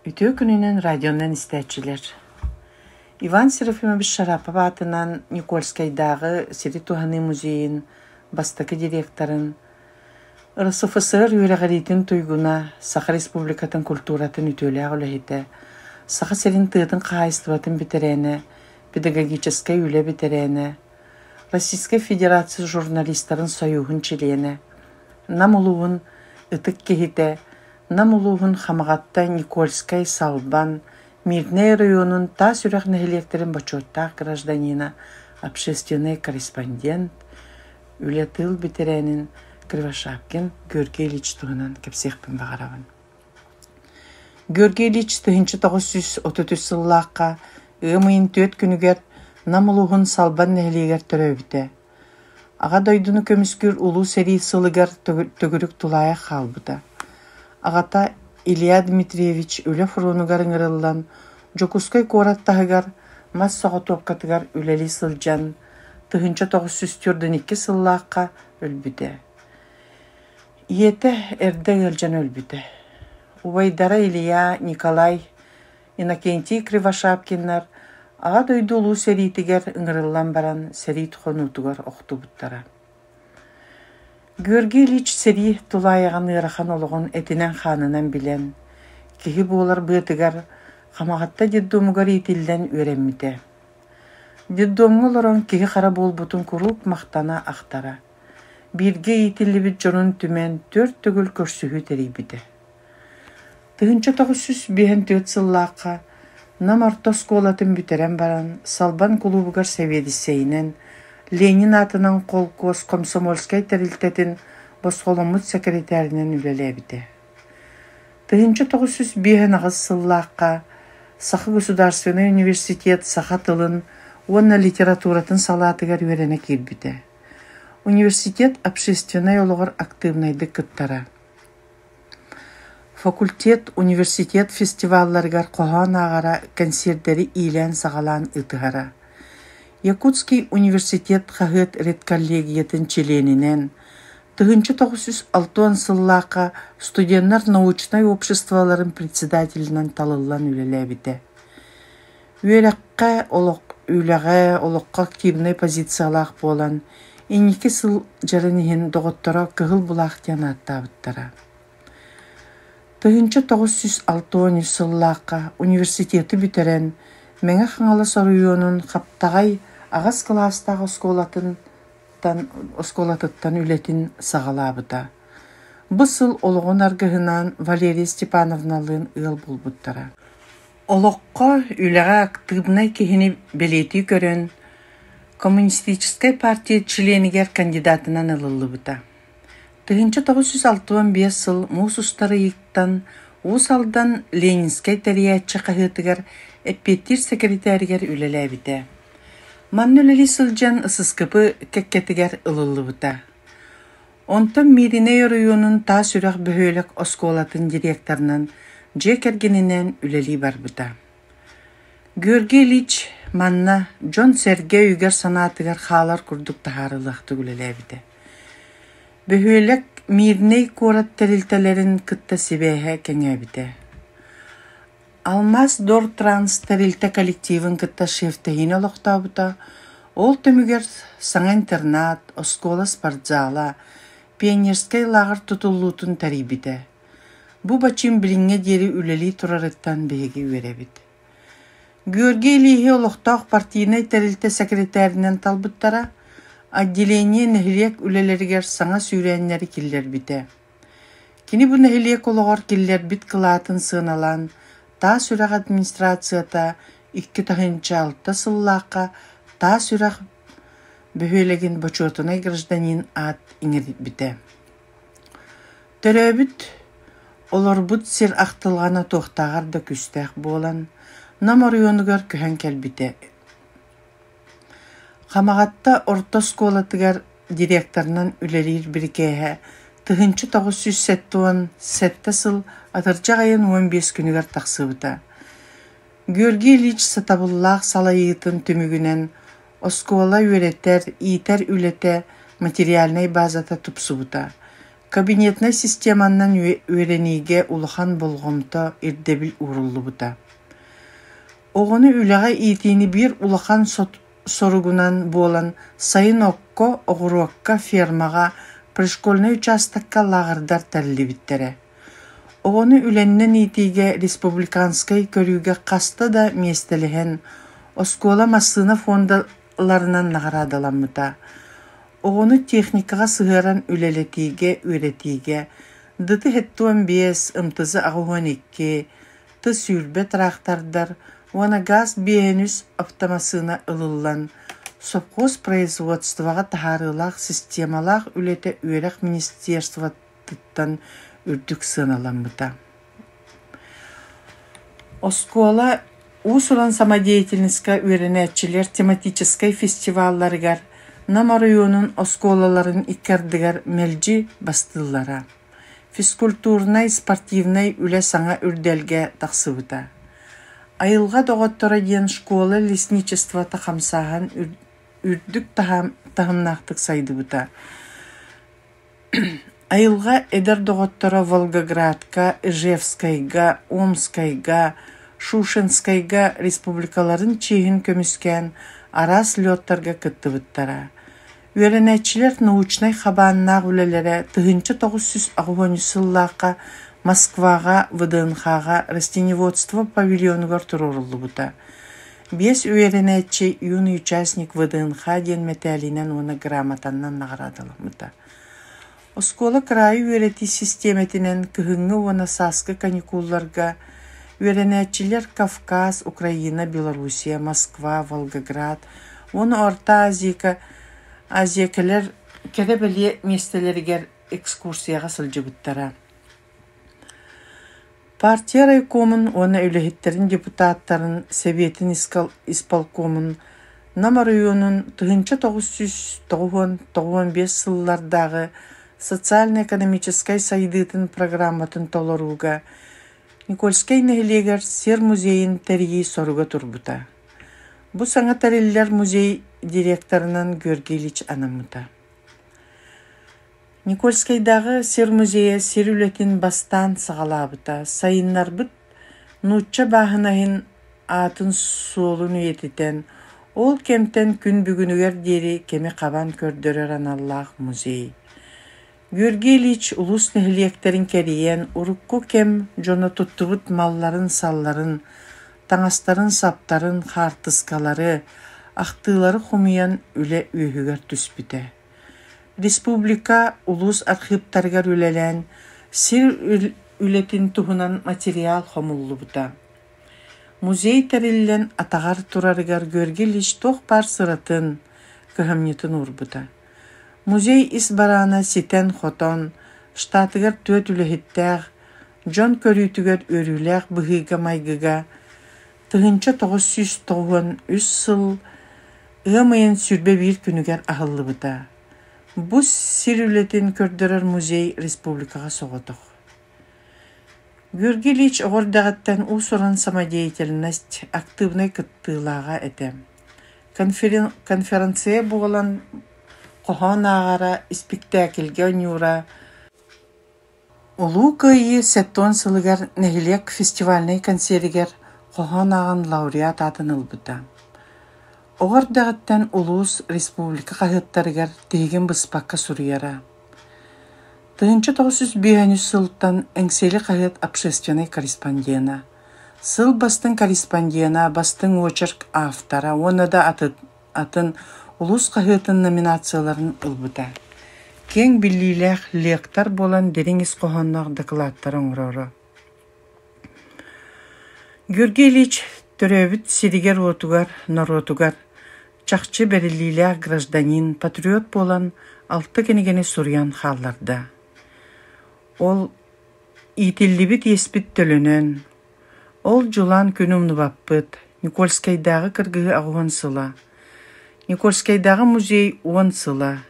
Үтүө күнүнэн радионан истээччилэр! Иван Серафимович Шарапов аатынан Никольскайдааҕы сири туһаныы музейын бастакы директорын, РСФСР үөрэҕириитин туйгуна, Саха Республикатын культуратын үтүөлээх үлэһитэ, Саха сирин тыатын хаһаайыстыбатын бэтэрээнэ, педагогическай үлэ бэтэрээнэ, Российскай Федерация журналистарын сойууһун чилиэнэ, Нам улууһун ытык киһитэ, Нам улууһун Хамаҕатта Никольскай, Салбан, Мирнэй оройуонун Таас Үрэх нэһилиэктэрин бочуоттаах гражданина, общественнай корреспондент, үлэ тыыл бэтэрээнин Кривошапкин Георгий Ильич туһунан кэпсиэхпин баҕарабын. Георгий Ильич 1933 сыллаахха ыам ыйын түөрт күнүгэр Нам улууһун Салбан нэһилиэгэр төрөөбүтэ. Аҕа дойдуну көмүскүүр Улуу сэрии сылыгар төгүрүк тулаайах хаалбыта. Аҕата Илья Дмитриевич үлэ фронугар ыҥырыллан, Дьокуускай куорат таһыгар мас соҕотуопкатыгар үлэлии сылдьан, 1942 сыллаахха өлбүтэ. Ийэтэ эрдэ ыалдьан өлбүтэ. Убайдара Илья, Николай Иннокентий Кривошапкиннар Аҕа дойду Улуу сэриитигэр ыҥырыллан баран сэрии хонуутугар охтубуттара. Георгий Ильич сэрии тулаайаҕын ыарахан олоҕун этинэн-хаанынан билэн, киһи буолар быатыгар Хамаҕатта детдомугар иитиллэн үөрэммитэ. Детдомҥа олорон киһи-хара буолбутун куруук махтана ахтара. Бииргэ иитиллибит дьонун түмэн түөрт төгүл көрсүһүү тэрийбитэ. 1954 сыллаахха Нам орто оскуолатын бүтэрэн баран, Салбан кулуубугар сэбиэдиссэйинэн, Ленин аатынан холкуос комсомольскай тэрилтэтин босхоломмут сэкирэтээринэн үлэлээбитэ. 1958 сыллаахха Саха государственнай университет саха тылын уонна литературатын салаатыгар үөрэнэ киирбитэ. Университет общественнай олоҕор актыыбынайдык кыттара. Факультет, университет фестивалларыгар хоһоон ааҕара, кэнсиэрдэри иилээн-саҕалаан ыытыһара. Якутский университет хаһыат редколлегиятын чилиэнинэн, 1960 сыллаахха студеннар научнай обществоларын председателинэн талыллан үлэлээбитэ. Үөрэххэ, үлэҕэ, олоххо активнай позициялаах буолан, инники сылдьарын иһин доҕотторо Кыһыл Былаах диэн ааттаабыттара. 1963 сыллаахха университеты бүтэрэн, Мэҥэ Хаҥалас оройуонун Хаптаҕай аҕыс кылаастаах оскуолатыттан үлэтин саҕалаабыта. Бу сыл олоҕун аргыһынаан Валерия Степановналыын ыал буолбуттара. Олоххо, үлэҕэ актыыбынай киһини бэлиэтии көрөн, Коммунистическай партия чилиэнигэр кандидатынан ылыллыбыта. 1965 сыл муус устар ыйыттан Уус Алдан Ленинскэй тэрийээччи хаһыатыгар эппиэттиир сэкиритээригэр үлэлээбитэ. Манна үлэлии сылдьан ССКП кэккэтигэр ылыллыбыта. Онтон Мииринэй оройуонун Таас Үрэх бөһүөлэк оскуолатын директорынан дьиэ кэргэнинээн үлэлии барбыта. Георгий Ильич манна дьон-сэргэ өйүгэр-санаатыгар хаалар курдук таһаарыылаахтык үлэлээбитэ. Бөһүөлэк Миирнэй куорат тэрилтэлэрин кытта сибээһэ кэҥээбитэ. Алмаас Дортранс тэрилтэ коллективын кытта шефтэһиини олохтообута, ол түмүгэр саҥа интернат, оскуола спортзала, пионерскай лааҕыр тутуллуутун тэрийбитэ. Бу бачыым билиҥҥэ диэри үлэлии турарыттан биһиги үөрэбит. Георгий Ильиһи олохтоох партийнай тэрилтэ сэкирэтээринэн талбыттара, отделение нэһилиэк үлэлэригэр саҥа сүүрээннэри киллэрбитэ. Кини бу нэһилиэк олоҕор киллэрбит кылаатын сыаналаан, Таас Үрэх администрацията 2006 сыллаахха Таас Үрэх бөһүөлэгин бочуотунай гражданин аат иҥэрбитэ. Төрөөбүт, олорбут сир ахтылҕана туохтааҕар да күүстээх буолан, Нам оройуонугар көһөн кэлбитэ. Хамаҕатта орто оскуолатыгар директорынан үлэлиир бирикээһэ 1977 сыл атырдьах ыйын 15 күнүгэр тахсыбыта. Георгий Ильич сатабыллаах салайыытын түмүгүнэн оскуола үөрэтэр, иитэр үлэтэ материальнай базата тупсубута. Кабинетнай системаннан үөрэниигэ улахан болҕомто, ирдэбил ууруллубута. Оҕону үлэҕэ иитиини биир улахан соругунан буолан сайын окко, оҕуруокка, фермаҕа, пришкольнай учаастакка лааҕырдар тэриллибиттэрэ. Оҕону үлэннэн иитиигэ республиканскай көрүүгэ хаста да миэстэлэһэн, оскуола массыына фондаларынан наҕараадаламмыта. Оҕону техникаҕа сыһыаран үлэлэтиигэ, үөрэтиигэ ДТ-75, МТЗ-82, Т-20 тыраахтардар уонна ГАЗ-5 автомассыына ылыллан, сопхуос производствоҕа таһаарыылаах системалаах үлэтэ үөрэх министерствотыттан үрдүк сыаналаммыта. Оскуола уус-уран самодеятельноска үөрэнээччилэр тематическай фестивалларыгар Нам оройуонун оскуолаларын икки ардыгар мэлдьи бастыыллара. Физкультурнай, спортивнай үлэ саҥа үрдэлгэ тахсыбыта. Айылҕа доҕотторо диэн школа лесничествота хамсааһын үрдүк таһымнаахтык сайдыбыта. Айылҕа эдэр доҕотторо Волгоградка, Ижевскайга, Омскайга, Шушенскайга республикаларын чиэһин көмүскээн араас слеттарга кыттыбыттара. Үөрэнээччилэр научнай хабааннаах үлэлэрэ 1983 сыллаахха Москваҕа ВДНХ-ҕа растениеводство павильонугар туруоруллубута. Биэс үөрэнээччи «Юный участник ВДНХ» диэн мэтээлинэн уонна грамотаннан наҕараадаламмыта. Оскуола кыраайы үөрэтии систиэмэтинэн кыһыҥҥы уонна сааскы каникулларга үөрэнээччилэр Кавказ, Украина, Белоруссия, Москва, Волгоград уонна Орто Азия, Азия кэлэр кэрэ-бэлиэ миэстэлэригэр экскурсияҕа сылдьыбыттара. Партия райкомун уонна үлэһиттэрин депутаттарын Сэбиэтин исполкомун Нам оройуонун 1995 сыллардааҕы социально-экономическай сайдыытын программатын толорууга Никольскай нэһилиэгэр сир музейын тэрийии соруга турбута. Бу саҥа тэриллэр музей директорынан Георгий Ильич анаммыта. Никольскайдааҕы сир музейа сир үлэтин бастаан саҕалаабыта, сайыннарбыт нуучча бааһынайын аатын-суолун үйэтитэн, ол кэмтэн күн бүгүнүгэр диэри кэми хабан көрдөрөр аналлаах музей. Георгий Ильич улуус нэһилиэктэрин кэрийэн, урукку кэм дьоно туттубут малларын-салларын, таҥастарын-саптарын, хаартыскалары, ахтыылары хомуйан үлэ үөһүгэр түспүтэ. Республика, улуус архыыптарыгар үлэлээн, сир үлэтин туһунан материал хомуллубута. Музей тэриллэн атаҕар турарыгар Георгий Ильич туох баар сыратын, кыһамньытын уурбута. Музей ис бараана ситэн-хотон, штатыгар түөрт үлэһиттээх, дьон көрүүтүгэр үөрүүлээх быһыыга-майгыга 1993 сыл Ыам ыйын 21 күнүгэр аһыллыбыта. Бу сир үлэтин көрдөрөр музей республикаҕа соҕотох. Георгий Ильич оҕо эрдэҕиттэн уус-уран самодеятельность актыыбынай кыттыылааҕа этэ. Конференция буолан хоһоон ааҕара, испиктээкилгэ оонньуура, Улуу Кыайыы 70 сылыгар нэһилиэк фестивальнай кэнсиэригэр хоһоон ааҕан лауреат аатын ылбыта. Оҕо эрдэҕиттэн улуус, республика хаһыаттарыгар тиһигин быспакка суруйара. 1953 сылтан Эҥсиэли хаһыат общественнай корреспондена, сыл бастыҥ корреспондена, бастыҥ очерк автора уонна да атын улуус хаһыатын номинацияларын ылбыта. Киэҥ биллиилээх лектор буолан дириҥ ис хоһоонноох дакылааттары оҥороро. Георгий Ильич төрөөбүт сиригэр-уотугар, норуотугар чахчы бэриллиилээх гражданин, патриот буолан алта кинигэни суруйан хаалларда. Ол иитиллибит иэспит төлөнөн, Ол дьулаан күнү умнубаппыт, Никольскайдааҕы кыргыһыы 80 сыла, Никольскайдааҕы музей 10 сыла.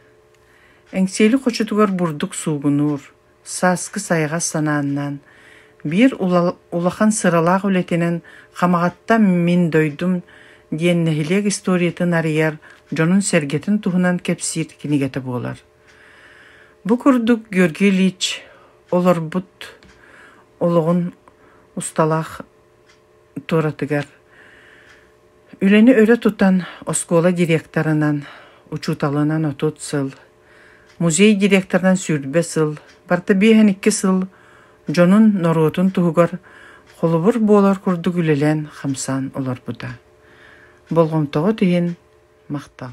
Эҥсиэли хочотугар бурдук суугунуур, сааскы сайаҕас санааннан, биир улахан сыралаах үлэтинэн Хамаҕатта мин дойдум диэн нэһилиэк историятын арыйар, дьонун-сэргэтин туһунан кэпсиир кинигэтэ буолар. Бу курдук Георгий Ильич олорбут олоҕун усталаах туоратыгар үлэни өрө тутан оскуола директорынан, учууталынан 30 сыл, музей директорынан 20 сыл, барыта 52 сыл дьонун, норуотун туһугар холобур буолар курдук үлэлээн-хамсаан олорбута. Болҕомтоҕут иһин махтал.